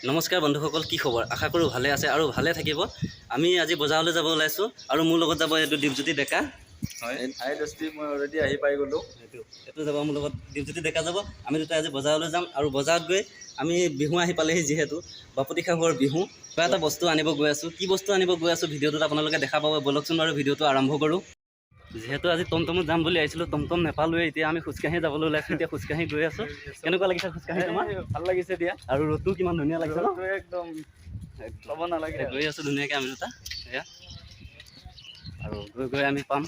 নমস্কাৰ বন্ধুসকল, কি খবৰ? আশা কৰোঁ ভালে আছে আৰু ভালে থাকিব। আমি আজি বজাৰলৈ যাব ওলাইছোঁ আৰু মোৰ লগত যাব এইটো দীপজ্যোতি ডেকা। হয়, হাই দোস্তি, মই অলৰেডি আহি পাই গ'লোঁ। এইটো যাব মোৰ লগত দীপজ্যোতি ডেকা যাব। আমি দুটা আজি বজাৰলৈ যাম আৰু বজাৰত গৈ আমি বিহু আহি পালেহি, যিহেতু বাপতি সাহৰ বিহু, কিবা এটা বস্তু আনিব গৈ আছোঁ। কি বস্তু আনিব গৈ আছোঁ, ভিডিঅ'টোত আপোনালোকে দেখা পাব। ব'লকচোন বাৰু, ভিডিঅ'টো আৰম্ভ কৰোঁ। যিহেতু আজি টমটমত যাম বুলি আহিছিলোঁ, টমটম নাপালোৱে। এতিয়া আমি খোজকাঢ়ি যাবলৈ ওলাইছোঁ। এতিয়া খোজকাঢ়ি গৈ আছোঁ। কেনেকুৱা লাগিছে খোজকাঢ়ি তোমাৰ? ভাল লাগিছে দিয়া। আৰু ৰ'দটো কিমান ধুনীয়া লাগিছে ন? ৰ'দটো একদম ল'ব নালাগে। গৈ আছোঁ ধুনীয়াকৈ আমি দুটা এয়া আৰু গৈ গৈ আমি পাম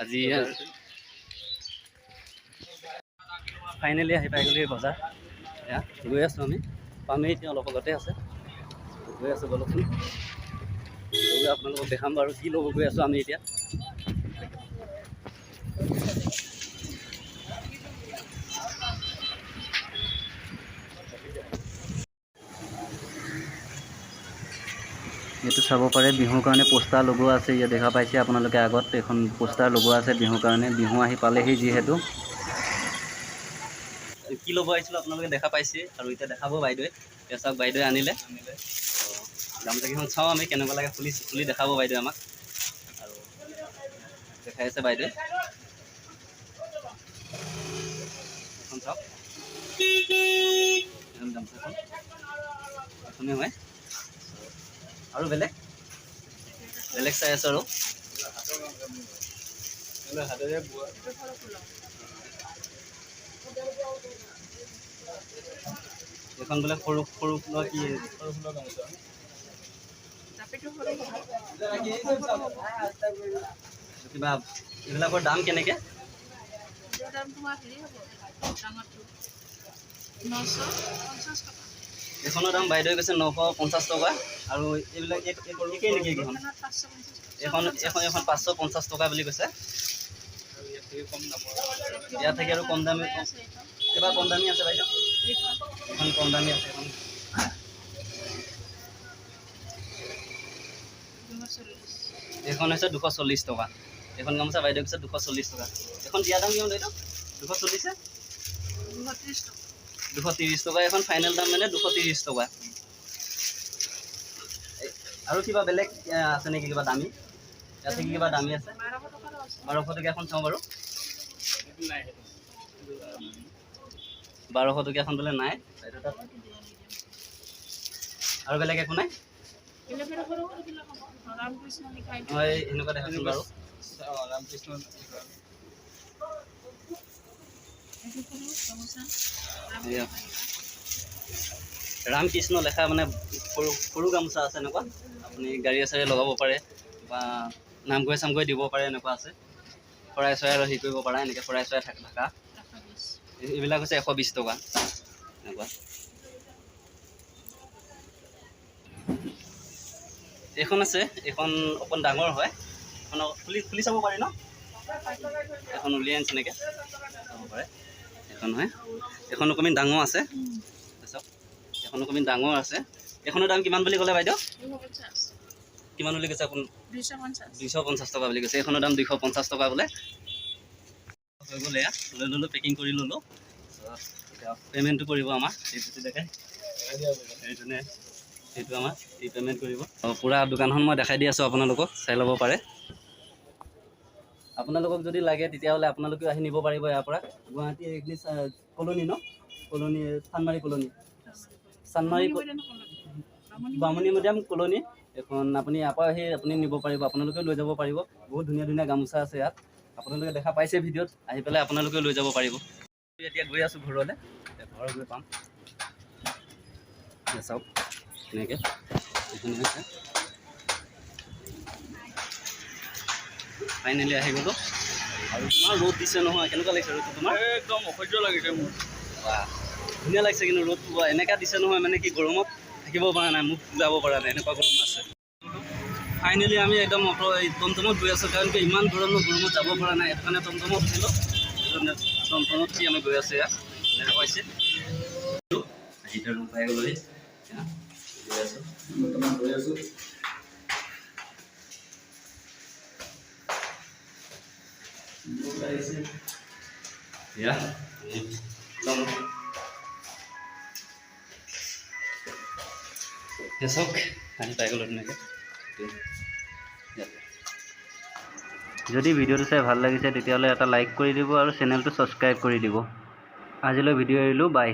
আজি। ফাইনেলি আহি পাই গ'লো এই বজাৰ। এয়া গৈ আছোঁ আমি, পামেই এতিয়া, অলপ আগতে আছে। গৈ আছোঁ, ব'লকচোন। গৈ আপোনালোকক দেখাম বাৰু কি ল'ব গৈ আছোঁ আমি এতিয়া। এইটো চাব পাৰে, বিহুৰ কাৰণে পোষ্টাৰ লগোৱা আছে। ইয়াত দেখা পাইছে আপোনালোকে, আগত এখন পোষ্টাৰ লগোৱা আছে বিহুৰ কাৰণে। বিহু আহি পালেহি যিহেতু। কি ল'ব আহিছিলোঁ আপোনালোকে দেখা পাইছে আৰু এতিয়া দেখাব বাইদেৱে। এতিয়া চাওক, বাইদেৱে আনিলে গামোচাকেইখন। চাওঁ আমি কেনেকুৱা লাগে, খুলি খুলি দেখাব বাইদেৱে আমাক। আৰু দেখাই আছে বাইদেৱে। এখন চাওক, এখন গামোচাখন এখনেই হয়। আৰু বেলেগ বেলেগ চাই আছোঁ আৰু। হাতেৰে বোৱা। এইখন বোলে সৰু সৰু ফুলৰ কি? সৰু ফুলৰ গামোচা। কিবা এইবিলাকৰ দাম কেনেকে? দাম তোমাৰ হেৰি হ'ব, ডাঙৰটো 950 টকা। এইখনৰ দাম বাইদেৱে কৈছে 950 টকা। আৰু এইবিলাক একেই নেকি এইকেইখন? এখনত 550 টকা। এইখন 550 টকা বুলি কৈছে। আৰু ইয়াত থেকে কম দামৰ। ইয়াত থাকি আৰু কম দামী আছে এইখন। কিবা কম দামী আছে বাইদেউ? এইখন। এখন কম দামী আছে এখন। 240। এইখন হৈছে 240 টকা। এইখন গামোচা বাইদেউ কৈছে 240 টকা। এখন দিয়া দাম কিমান বাইদেউ? 240-হে? 230 টকা। 230 টকা এখন। ফাইনেল দাম মানে 230 টকা। আৰু কিবা বেলেগ আছে নেকি? কিবা দামী ইয়াত থাকি কিবা দামী আছে? 1200 টকাৰো আছে। 1200 টকীয়া এখন চাওঁ বাৰু। সেইটো নাই, সেইটো। 1200 টকীয়াখন বোলে নাই বাইদেউ তাত। আৰু বেলেগ একো নাই? বেলেগ বেলেগ সৰু সৰুবিলাক হ'ব, ৰামকৃষ্ণ লিখা এইটো। মই এনেকুৱা দেখাচোন বাৰু। অঁ, ৰামকৃষ্ণ। এইটো সৰু গামোচা। এয়া। ৰামকৃষ্ণ লিখা। ৰাম কৃষ্ণ লেখা মানে সৰু সৰু গামোচা আছে এনেকুৱা। আপুনি গাড়ী চাড়ী লগাব পাৰে বা নামঘৰে চামঘৰে দিব পাৰে। এনেকুৱা আছে, শৰাই চৰাই হেৰি কৰিব পাৰা, এনেকৈ শৰাই চৰাই থাকা। 120। এইবিলাক হৈছে 120 টকা এনেকুৱা। এইখন আছে, এইখন অকণ ডাঙৰ হয়। এইখন খুলি খুলি চাব পাৰি ন? এখন উলিয়াই আনিছে, এনেকৈ চাব পাৰে। এইখন হয়, এইখন অকণমান ডাঙৰ আছে। চাওক, এইখন অকণমান ডাঙৰ আছে। এইখনৰ দাম কিমান বুলি ক'লে বাইদেউ? 250। কিমান বুলি কৈছে আপুনি? 250। 250 টকা বুলি কৈছে। এইখনৰ দাম 250 টকা বোলে। হৈ গ'ল, এয়া লৈ ল'লোঁ, পেকিং কৰি ল'লোঁ। এতিয়া পে'মেণ্টটো কৰিব আমাৰ দীপজ্যোতি ডেকাই। সেইজনে সেইটো আমাৰ এই পে'মেণ্ট কৰিব। পূৰা দোকানখন মই দেখাই দি আছোঁ আপোনালোকক, চাই ল'ব পাৰে। আপোনালোকক যদি লাগে, তেতিয়াহ'লে আপোনালোকেও আহি নিব পাৰিব ইয়াৰ পৰা। গুৱাহাটী এইখিনি কলনী ন? কলনী, চানমাৰী কলনী, চানমাৰী বামুণী মৈদাম কলনী এখন। আপুনি ইয়াৰ পৰা আহি আপুনি নিব পাৰিব, আপোনালোকেও লৈ যাব পাৰিব। বহুত ধুনীয়া ধুনীয়া গামোচা আছে ইয়াত, আপোনালোকে দেখা পাইছে ভিডিঅ'ত। আহি পেলাই আপোনালোকেও লৈ যাব পাৰিব। এতিয়া গৈ আছোঁ ঘৰলৈ, এতিয়া ঘৰ গৈ পাম। এতিয়া চাওক, ধুনীয়াকৈ এইখিনি হৈছে। ফাইনেলি আহি গ'লোঁ। আৰু ইমান ৰ'দ দিছে নহয়, কেনেকুৱা লাগিছে ৰ'দটো তোমাৰ? একদম অসহ্য লাগিছে মোৰ। বাহ, ধুনীয়া লাগিছে। কিন্তু ৰ'দটো বা এনেকুৱা দিছে নহয়, মানে কি গৰমত থাকিব পৰা নাই, মুখ ওলাব পৰা নাই, এনেকুৱা গৰম আছে। ফাইনেলি আমি একদম অট' এই টমটমত গৈ আছোঁ, কাৰণ কি ইমান গৰম ন, গৰমত যাব পৰা নাই, সেইটো কাৰণে টমটমত উঠিলোঁ। টমটমত উঠি আমি গৈ আছোঁ। ইয়াত দেখা পাইছে, আহি এতিয়া ৰুম পাই গ'লোহি। এতিয়া গৈ আছোঁ। বৰ্তমান গৈ আছোঁ। আহিছে এয়া একদম। এতিয়া চাওক, আহি পাই গ'লোঁ ধুনীয়াকৈ ইয়াতে। যদি ভিডিঅ'টো চাই ভাল লাগিছে, তেতিয়াহ'লে এটা লাইক কৰি দিব আৰু চেনেলটো ছাবস্ক্ৰাইব কৰি দিব। আজিলৈ ভিডিঅ' এৰিলোঁ, বাই।